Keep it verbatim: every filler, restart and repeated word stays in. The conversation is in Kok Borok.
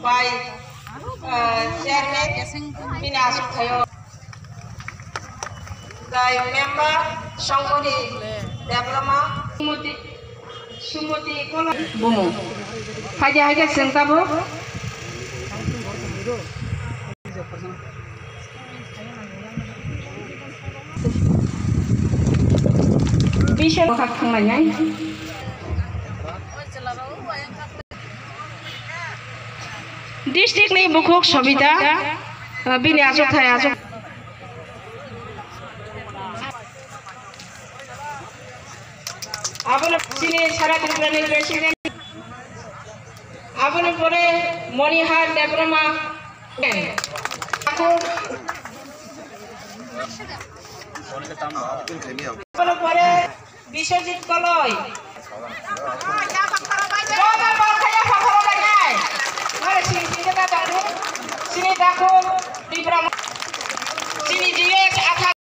Bai, eh, chairman, bini aswk thaio. Bai member, Songkoni Debbarma, Sumoti, Sumoti Kola. Bumu. Haja, haja, sengkabo. Bisa kok thanglainai. District ni bukhuk Sobita, uh, bini aswk thai aswk. Abono chini Sara Tripura ni president. Aboni pore Monihar Debbarma. Aboni pore Biswajit Koloi. Joto bol khaya phakhoro bai nai. Mare sini sini ta takhuk. Sini takhuk. Tripura.